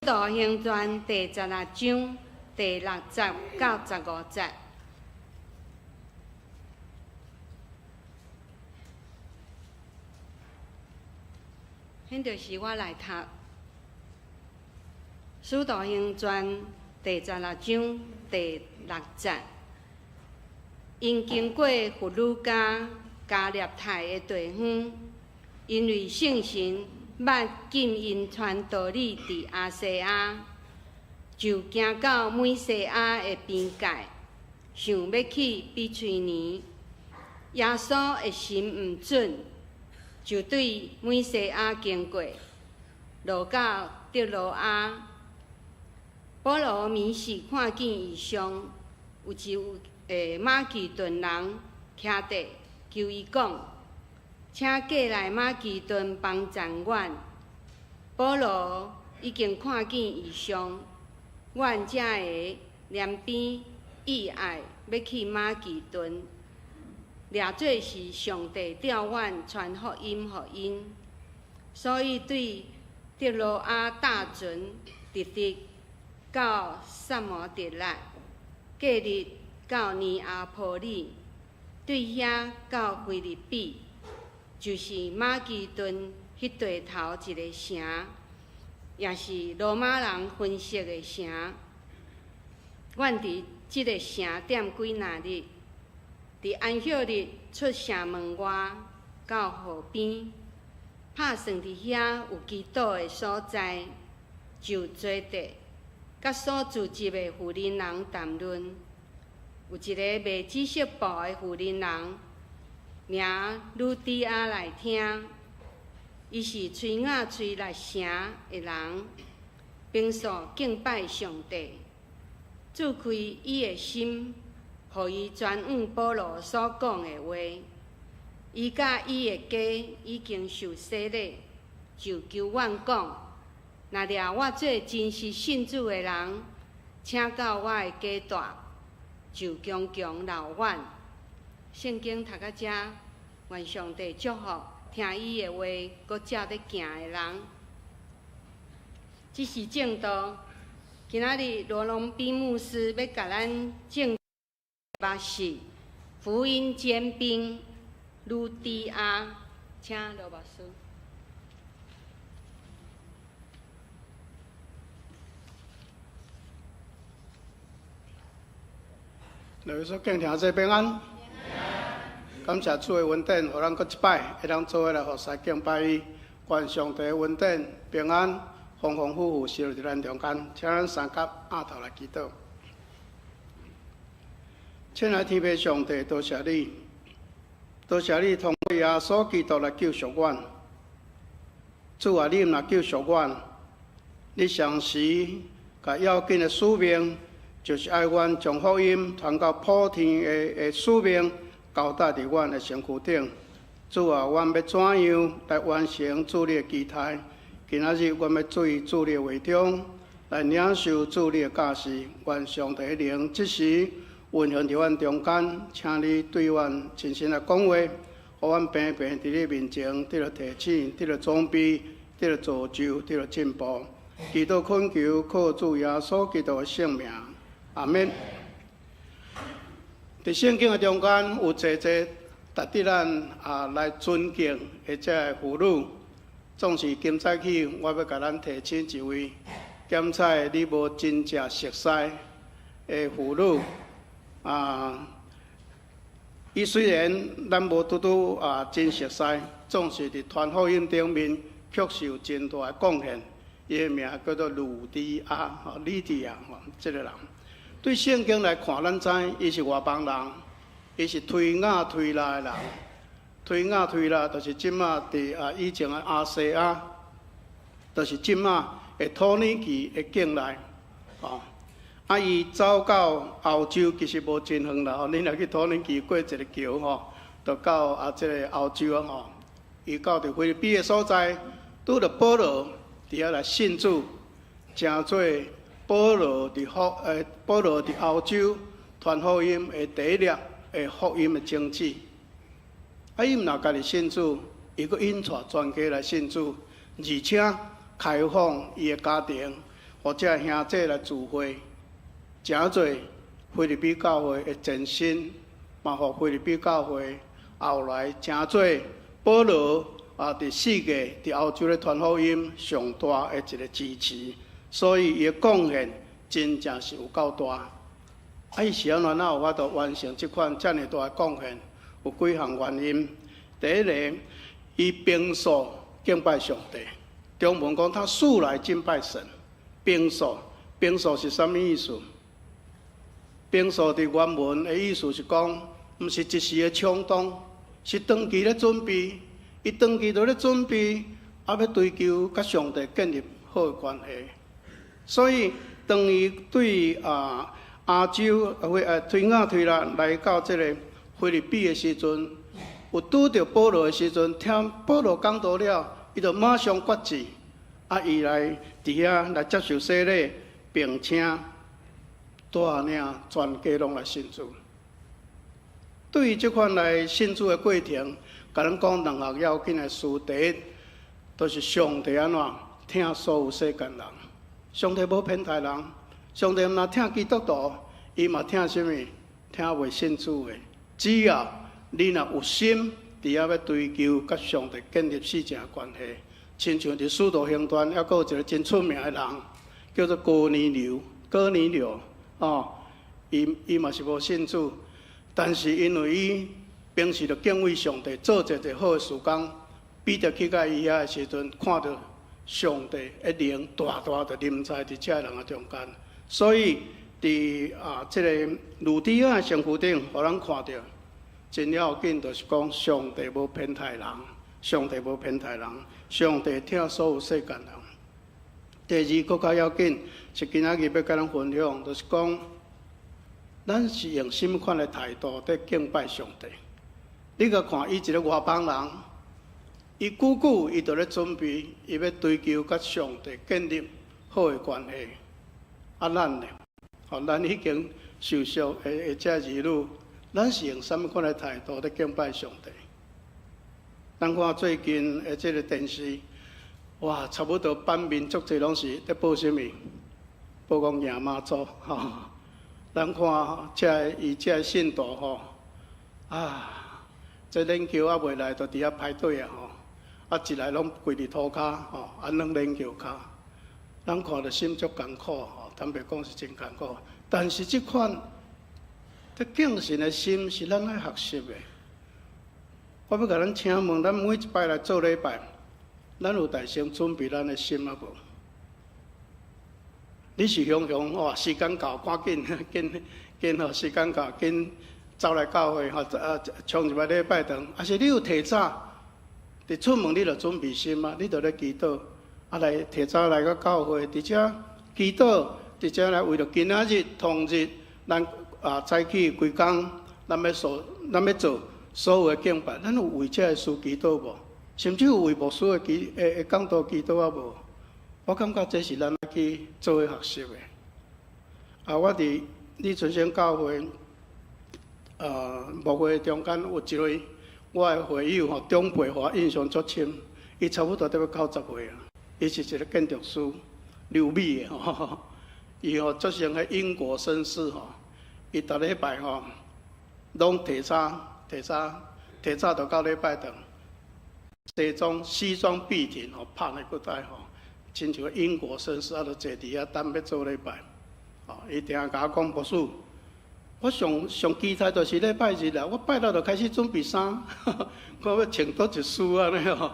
徒行傳第十六章第六節到十五節。現在是我來讀《使徒行傳》第十六章第六節。𪜶經過弗呂家、加納太的地方，因為聖神捌禁𪜶傳道理佇亞細亞，就行到米西亞的邊界，想欲去庇推尼。耶穌的心毋准，就對米西亞經過，落到特羅亞。保羅暝時看見異象，有一个馬其頓人徛佇求伊講：請過來馬其頓幫贊阮。保羅已經看見異象，阮才會憐憫意愛欲去馬其頓，掠做是上帝調阮傳福音予𪜶，所以對特羅亞搭船，直直到薩摩特拉，隔日到尼阿波里，對遐到腓立比，就是馬其頓彼塊頭一个城，也是羅馬人分設的城。阮佇這个城踮幾若日，佇安息日出城門外到河邊，拍算佇遐有祈禱的所在，就坐佇，佮所聚集的婦人人談論。有一个賣紫色布的婦人人，名呂底亞來聽，伊是推雅推喇城的人，平素敬拜上帝。主開伊的心，予伊專往保羅所講的話。伊佮伊的家已經受洗禮，就求阮講：若掠我做真實信主的人，請到我的家蹛，就強強留阮。聖經讀到遮，願上帝祝福聽伊的話，閣照咧行的人。這是正道。今仔日羅龍斌牧師欲共咱證目是福音尖兵呂底亞，請羅牧師。各位所敬聽者平安，感謝主的恩典，予咱閣一擺會當做伙來服侍敬拜伊。願上帝的恩典平安，豐豐富富，生活佇咱中間。請咱三甲阿頭來祈禱。親愛天父上帝，多謝你，多謝你通過耶穌基督來救贖阮。主啊，你毋若救贖阮，你常時共要緊的使命，就是愛阮將福音傳到普天的的使命交代佇阮的身軀頂。主啊，阮欲怎樣來完成主你的期待？今仔日阮欲對主你的話中來領受主你的教示，願上帝的靈這時運行佇阮中間，請你對阮親身來講話，予阮平平佇你面前得著提醒，得著裝備，得著造就，得著進步。祈禱懇求，靠主耶穌基督的聖名，阿們。佇聖經的中間有濟濟值得咱啊來尊敬的這个婦女。總是今早起，我欲共咱提醒一位，檢採你無真正熟似的婦女啊。伊雖然咱無拄拄啊真熟似，總是佇傳福音頂面卻是有真大的貢獻。伊的名叫做呂底亞，吼，呂底亞吼，這个人對聖經來看，咱知伊是外邦人，伊是推雅推喇的人。推雅推喇就是這馬佇啊以前的亞細亞，就是這馬的土耳其的境內，吼。啊，伊走到歐洲其實無真遠啦，吼。你若去土耳其過一个橋吼，就到啊這个歐洲啊吼。伊到佇腓立比的所在，拄著保羅佇遐來信主，成做保羅佇福保羅佇歐洲傳福音的第一粒的福音的種子。啊！伊毋若家己信主，伊閣引帶全家來信主，而且開放伊的家庭，予這兄弟來聚會，誠濟腓立比教會的前身，嘛予腓立比教會後來誠濟保羅啊，佇世界佇歐洲咧傳福音上大的一個支持，所以伊的貢獻真正是有夠大。啊，伊是按怎哪有法度完成這款遮爾大的貢獻？有幾項原因。第一个，伊平素敬拜上帝。中文講他素來敬拜神。平素，平素是啥物意思？平素佇原文的意思是講，毋是一時的衝動，是長期咧準備。伊長期都咧準備，啊，欲追求佮上帝建立好的關係。所以，當伊對啊亞洲或推雅推喇來到這个腓立比的時陣，有拄著保羅的時陣，聽保羅講道了，伊就馬上決志，啊，伊來佇遐來接受洗禮，並且帶領全家攏來信主。對於這款來信主的過程，共咱講兩項要緊的事。第一，就是上帝按怎疼所有世間人，上帝無偏待人，上帝毋但疼基督徒，伊嘛疼啥物？疼未信主的。只要你若有心，佇遐欲追求佮上帝建立死正關係，親像佇使徒行傳，猶閣有一個真出名的人，叫做哥尼流。哥尼流，哦，伊嘛是無信主，但是因為伊平時就敬畏上帝，做濟濟好的事工，彼得去到伊遐的時陣，看著上帝的靈大大的臨在佇這个人的中間，所以佇啊這個呂底亞的身軀頂，予咱看著真要緊，就是講上帝無偏待人，上帝無偏待人，上帝疼所有世間人。第二閣較要緊，是今仔日欲共咱分享，就是講咱是用啥物款的態度佇敬拜上帝。你閣看伊一个外邦人，伊久久伊就咧準備，伊欲追求佮上帝建立好的關係。啊，咱呢？吼，咱已經受贖的這兒女，咱是用啥物款的態度佇敬拜上帝？咱看最近的這个電視，哇，差不多版面足濟攏是佇報啥物？報講贏媽祖吼。咱看這个伊這个信徒吼，啊，這連轎猶未來，就佇遐排隊啊吼。啊，一來攏跪佇塗跤吼，啊，軟連轎跤，咱看著心足艱苦吼，坦白講是真艱苦。但是這款這敬神的心是咱愛學習的。我欲共咱請問，咱每一擺來做禮拜，咱有代先準備咱的心啊無？你是雄雄哇，時間到，趕緊緊緊吼，時間到，緊走來教會吼，啊，衝入來禮拜堂，抑是你有提早？佇出門你就準備心啊，你就咧祈禱，啊來提早來到教會，佇遮祈禱，佇遮來為著今仔日當日，咱啊早起規工，咱欲做所有的敬拜，咱有為這个事祈禱無？甚至有為牧師的祈的講道祈禱啊無？我感覺這是咱愛去做伙學習的。啊，我佇李春生教會，牧會中間有一位我的會友吼，長輩，予我印象足深。伊差不多得欲90歲啊，伊是一个建築師，留美的吼。伊吼做成彼英國紳士吼，伊逐禮拜吼，攏提早、提早、提早就到禮拜堂，西裝筆挺吼，拍領帶吼，親像英國紳士啊，就坐佇遐等欲做禮拜。吼，伊定定共我講牧師，我上上期待就是禮拜日啦，我拜六就開始準備衫，我欲穿佗一束按呢吼，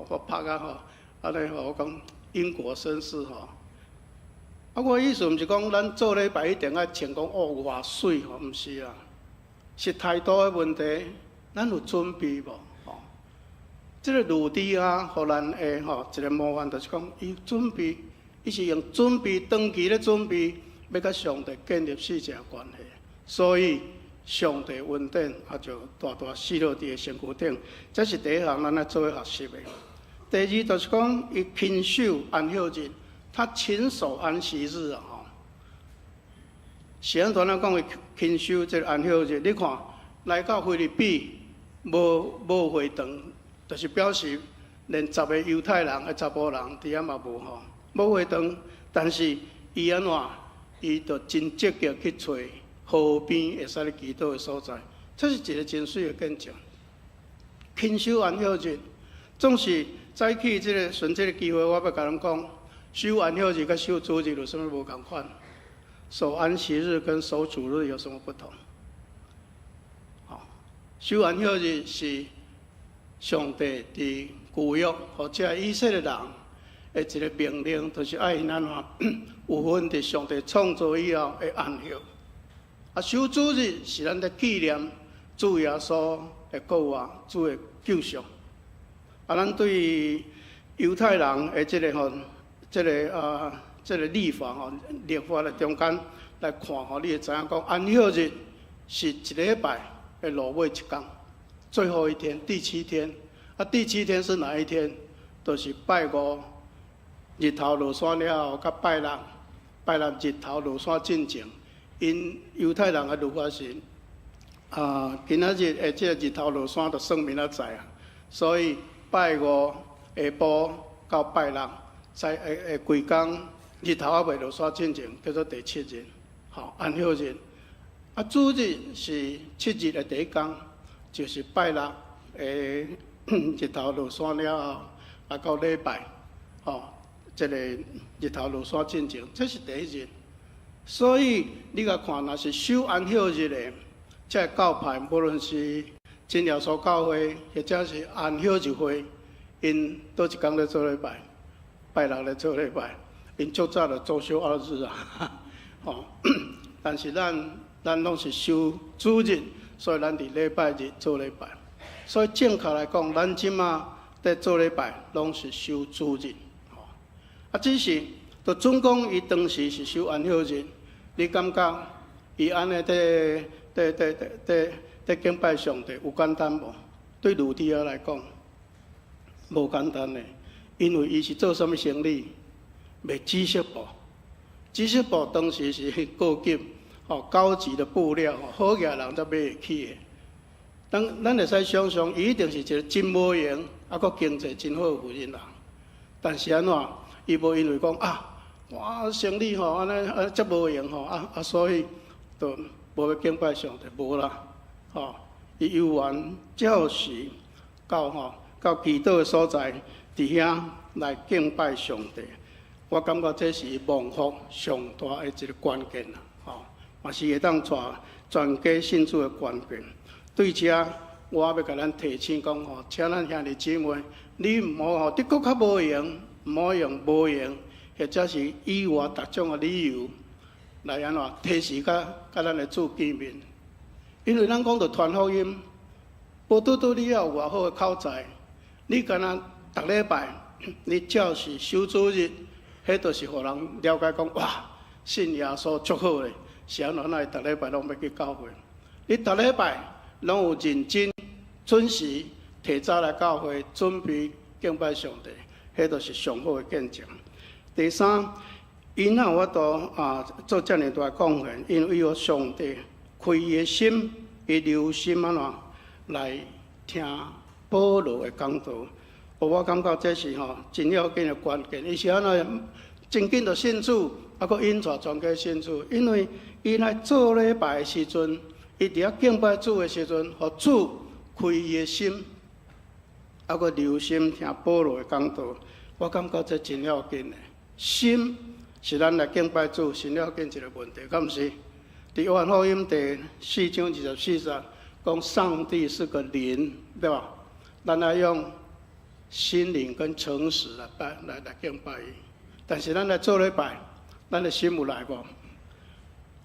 我拍啊吼，按呢吼，我講英國紳士吼。啊，我意思毋是講咱做禮拜一定愛穿講哦偌媠吼，毋是啦，是態度的問題，咱有準備無？吼，這个呂底亞予咱的吼一个模範，就是講伊準備，伊是用準備長期咧準備，欲佮上帝建立死正關係。所以，上帝恩典啊，就大大賜落佇伊身軀頂。這是第一項，咱愛做伙學習的。第二就是講，伊勤守安息日，他勤守安息日啊！吼，是按怎來講？伊勤守這个安息日，你看來到腓立比，無會堂，就是表示連十个猶太人的查埔人佇遐嘛無吼，無會堂。但是伊按怎？伊就真積極去揣河邊會使咧祈禱的所在，這是一个真媠的見證。勤守安息日，總是早起這个順這个機會，我欲共恁講，守安息日佮守主日有啥物無仝款？守安息日跟守主日有什麼不同？吼，守安息日是上帝佇舊約予這以色列人的一个命令，就是愛𪜶按怎有份佇上帝創造以後的安息。啊，守主日是咱咧紀念主耶穌的復活，主的救贖。啊，咱對猶太人的這个吼，這个啊，這个曆法吼，曆法的中間來看吼，你會知影講安息日是一禮拜的落尾一工，最後一天，第七天。啊，第七天是哪一天？就是拜五日頭落山了後，佮拜六，拜六日頭落山進前，𪜶猶太人的曆法是啊，今仔日的這个日頭落山就算明仔載啊，所以拜五下晡到拜六，在下規工日頭猶未落山進前，叫做第七日，吼，安息日。啊，主日是七日的第一工，就是拜六的日頭落山了後，啊到禮拜，吼，這个日頭落山進前，這是第一日。所以你共看，若是守安息日的，這个教派，無論是真耶穌教會，或者是安息日會，𪜶佗一工咧做禮拜？拜六咧做禮拜，𪜶足早就周休二日啊，吼。但是咱攏是守主日，所以咱佇禮拜日做禮拜。所以正確來講，咱這馬佇做禮拜，攏是守主日。吼，啊，只是就準講伊當時是守安息日，你感覺伊按呢佇佇佇佇佇佇敬拜上帝有簡單無？對呂底亞來講，無簡單的，因為伊是做啥物生意？賣紫色布，紫色布當時是高級、吼高級的布料，好額人才買會起的。咱會使想象，伊一定是一个真無閒，啊，閣經濟真好的婦人。但是按怎？伊無因為講啊，我生意吼按呢啊遮無閒吼啊啊，所以就無欲敬拜上帝，無啦，吼，伊猶原照時到吼到祈禱的所在，佇遐來敬拜上帝。我感覺這是蒙福上大的一个關鍵啦，吼，嘛是會當帶全家信主的關鍵。對這，我欲共咱提醒講吼，請咱兄弟姊妹，你毋好吼，的確較無閒，毋好用無閒，或者是以外逐種的理由來按怎提時共佮咱的主見面。因為咱講著傳福音，無拄拄你要有偌好的口才，你敢若逐禮拜你照時守主日，彼就是予人了解講哇，信耶穌足好的，是按怎會逐禮拜攏欲去教會？你逐禮拜攏有認真準時提早來教會，準備敬拜上帝，彼就是上好的見證。第三，伊哪有法度啊做遮爾大的貢獻？因為予上帝開伊的心，伊留心按怎來聽保羅的講道。我感覺這是吼真要緊的關鍵。伊是按怎真緊就信主，啊，閣引帶全家信主。因為伊來做禮拜的時陣，伊佇遐敬拜主的時陣，予主開伊的心，啊，閣留心聽保羅的講道。我感覺這真要緊的。心是咱來敬拜主真要緊一个問題，敢毋是？佇約翰福音第4章24節講，上帝是個靈，對吧？咱愛用心靈跟誠實來拜，來敬拜伊。但是咱來做禮拜，咱的心有來無？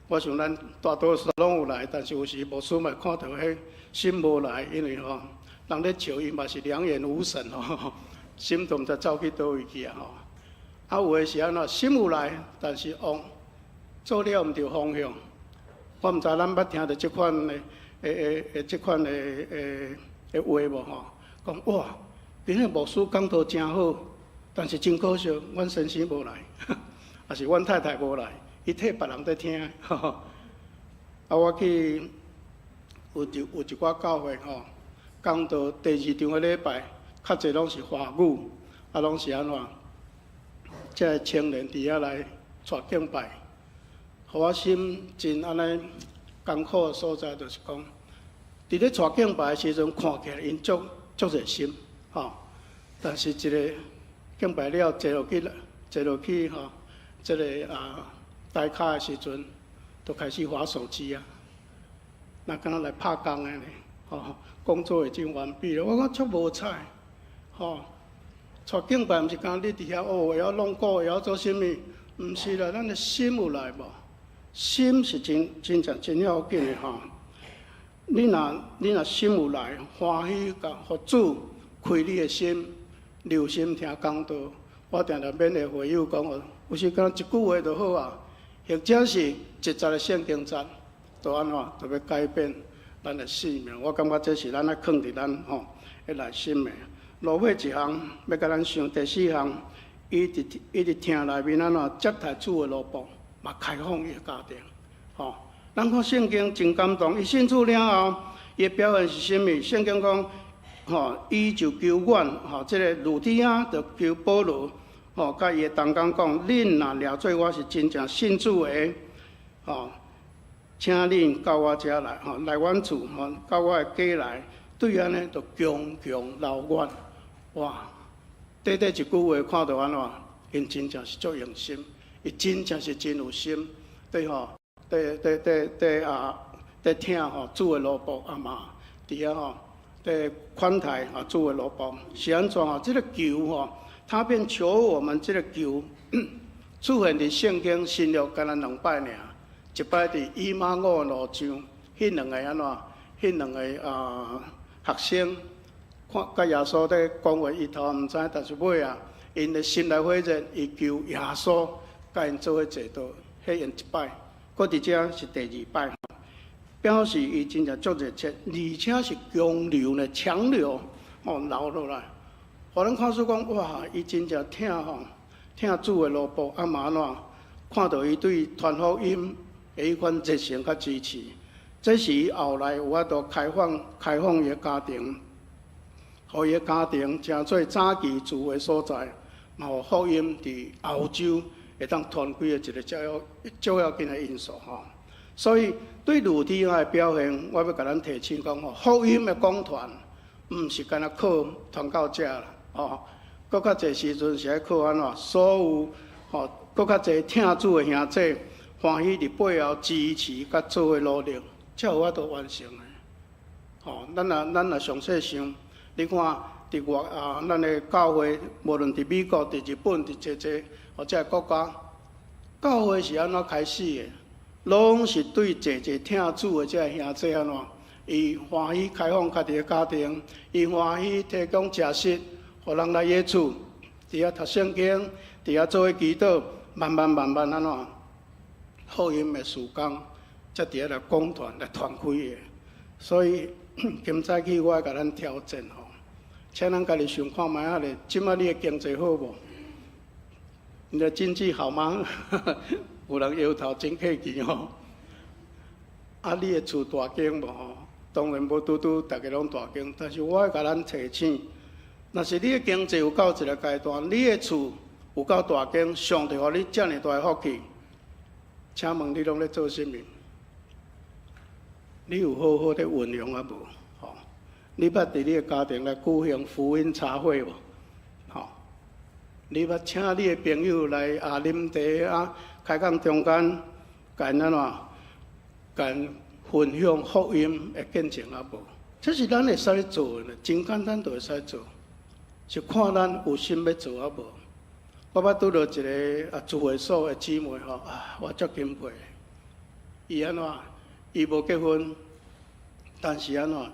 我想咱大多數攏有來，但是有時牧師嘛看著彼心無來，因為吼人咧笑伊嘛是兩眼無神吼，心都毋知走去佗位去啊吼。啊，有的是按怎心有來，但是往做了毋著方向。我毋知咱捌聽著這款的、的、的、的這款的、的、的話無吼？講哇，今日牧師講道真好，但是真可惜，阮先生無來，抑是阮太太無來，伊替別人佇聽。啊，我去有一寡教會吼，講道第二場的禮拜，較濟攏是華語，啊，攏是按怎？這个青年佇遐來帶敬拜，予我心真按呢艱苦的所在，就是講，佇咧帶敬拜的時陣，看起來𪜶足足熱心，吼。但是一个敬拜了，坐落去，坐落去吼，這个台跤的時陣，就開始滑手機啊。那敢若來拍工的呢，吼，工作已經完畢了。我講足無彩，吼。帶敬拜毋是干焦你佇遐哦，會曉弄鼓，會曉做啥物？毋是啦，咱的心有來無？心是真真正真要緊的吼。你若心有來，歡喜共予主開你的心，留心聽講道。我定定勉勵會友講哦，有時干焦一句話就好啊，或者是一節的聖經節，都按怎，就欲改變咱的生命。我感覺這是咱愛囥佇咱吼的內心的。落尾一項欲共咱想第四項，伊佇疼內面按怎接待主的奴僕，嘛開放伊的家庭，吼。咱看聖經真感動，伊信主了後，伊的表現是啥物？聖經講，吼，伊就求阮，吼，這个呂底亞就求保羅，吼，佮伊的同工講，恁若掠做我是真正信主的，吼，請恁到我遮來，吼，來阮厝，吼，到我的家來，對按呢，就強強勞願，哇！短短一句話看著按怎，𪜶真正是足用心，伊真正是真有心，對吼，對對對對啊，佇疼吼主的奴僕啊嘛，佇遐吼，佇款待啊主的奴僕是按怎吼？這个求吼，他便求我們這个求出現佇聖經新約干焦兩擺爾，一擺佇以馬忤路上，彼兩個按怎？彼兩個啊學生看佮耶穌咧講話，伊頭毋知，但是尾啊，𪜶的心內火熱，伊求耶穌佮𪜶做伙坐倒，彼用一擺，閣佇遮是第二擺，表示伊真正足熱切，而且是強留呢，強留哦留落來。予咱看出講，哇！伊真正疼吼，疼主的奴僕，啊嘛按怎？看著伊對傳福音的彼款熱誠佮支持，這是伊後來有法度開放開放伊的家庭，予伊的家庭成做早期住的所在，嘛予福音佇歐洲會當傳開的一個重要重要緊的因素吼。所以對呂底亞的表現，我欲共咱提醒講吼，福音的廣傳，毋是干焦靠傳教者啦，哦，閣較濟時陣是愛靠按怎？所有吼，閣較濟疼主的兄弟，歡喜佇背後支持佮做伙努力，才有法度完成的。吼，咱若詳細想，你看佇外啊，咱的教會，無論佇美國、佇日本、佇濟濟或者國家，教會是按怎開始的？攏是對濟濟疼主的這个兄弟按怎？伊歡喜開放家己的家庭，伊歡喜提供食食，予人來伊厝，佇遐讀聖經，佇遐做伙祈禱，慢慢慢慢按怎？福音的事工，才佇遐來廣傳來傳開的。所以今早起我愛共咱挑戰吼，請咱家己想看覓仔咧，這擺你的經濟好無？你的經濟好嗎？有人搖頭真客氣吼。啊，你的厝大間無吼？當然無拄拄逐个攏大間，但是我愛共咱提醒，若是你的經濟有到一个階段，你的厝有夠大間，上帝予你遮爾大的福氣，請問你攏咧做啥物？你有好好咧運用啊無？吼，你捌佇你的家庭來舉行福音茶會無？吼，你捌請你的朋友來啊啉茶啊，開講中間，共𪜶按怎？共𪜶分享福音的見證啊無？這是咱會使做的，真簡單就會使做，是看咱有心欲做啊無？我捌拄著一个啊聚會所的姊妹吼，啊，我足欽佩。伊按怎？伊無結婚，但是按怎？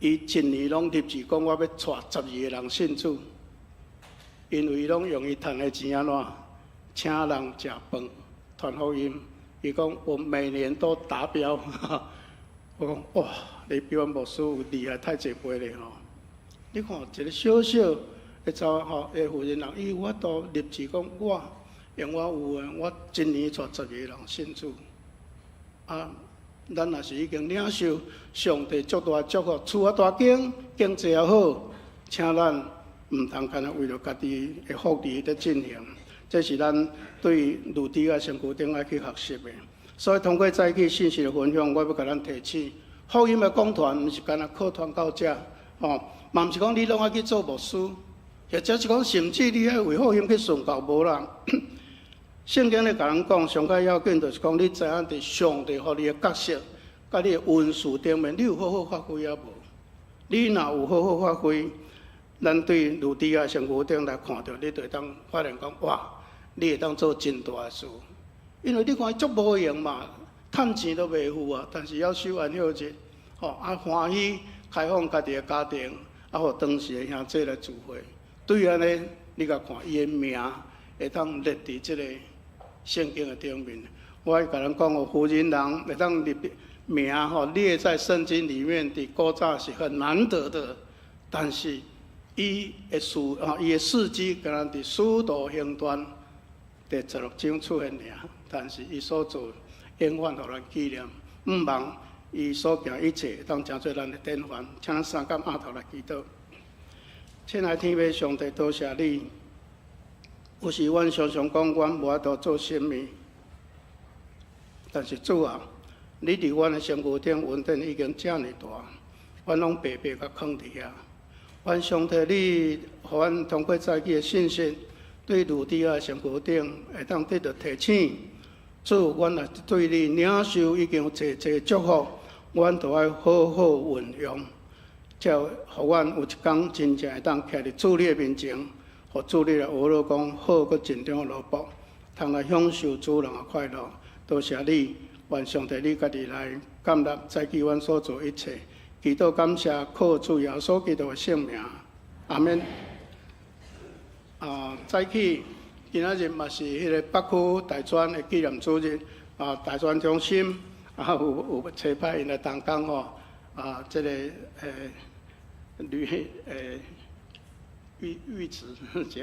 伊一年攏立志講，我欲帶12個人信主，因為伊攏用伊趁的錢按怎？請人食飯、傳福音。伊講我每年都達標。我講哇，你比阮牧師有厲害太濟倍咧吼！你看一個小小的查吼，的婦人人，伊有法度立志講，我用我有的，我一年帶12個人信主。啊，咱若是已經領受上帝足大祝福，厝也大間，經濟也好，請咱毋通干焦為著家己的福利佇進行。這是咱對呂底亞身軀頂愛去學習的。所以通過早起信息的分享，我欲共咱提醒，福音的講團毋是干焦靠傳到遮，吼，嘛毋是講你攏愛去做牧師，或者是講甚至你愛為福音去宣教，無啦。聖經咧共咱講，上較要緊就是講，你知影佇上帝予你的角色，佮你的恩賜頂面，你有好好發揮抑無？你若有好好發揮，咱對呂底亞身軀頂來看著，你就會當發現講，哇，你會當做真大的事。因為你看伊足無閒嘛，趁錢都袂赴啊，但是猶守安息日，吼啊歡喜開放家己的家庭，啊予當時的兄弟來聚會。對按呢，你共看伊的名會當列佇這個聖經的頂面。我愛共咱講哦，婦人人會當立名吼列在聖經裡面，佇古早是很難得的。但是伊的事啊，伊的事蹟，敢若佇使徒行傳第16章出現爾。但是伊所做，永遠予咱紀念。毋望伊所行一切，當成做咱的典範。請咱三個阿頭來祈禱。親愛天父上帝，多謝你。有時阮常常講，阮無法度做啥物，但是主啊，你佇阮的身軀頂恩典已經遮爾大，阮攏白白共囥佇遐。願上帝你，予阮通過早起的信息，對呂底亞身軀頂會當得到提醒。主，阮若對你領受已經有濟濟祝福，阮都愛好好運用，才予阮有一工真正會當徛佇主你的面前，予主你來呵咾講好閣盡忠的奴僕，通來享受主人的快樂。多謝你，願上帝你家己來建立早起阮所做一切，祈禱感謝，靠主耶穌基督的聖名，阿們。啊，早起今仔日嘛是彼個北區大專的紀念主日，啊，大專中心啊有差派𪜶來同工吼，啊，這個呂玉玉子姐。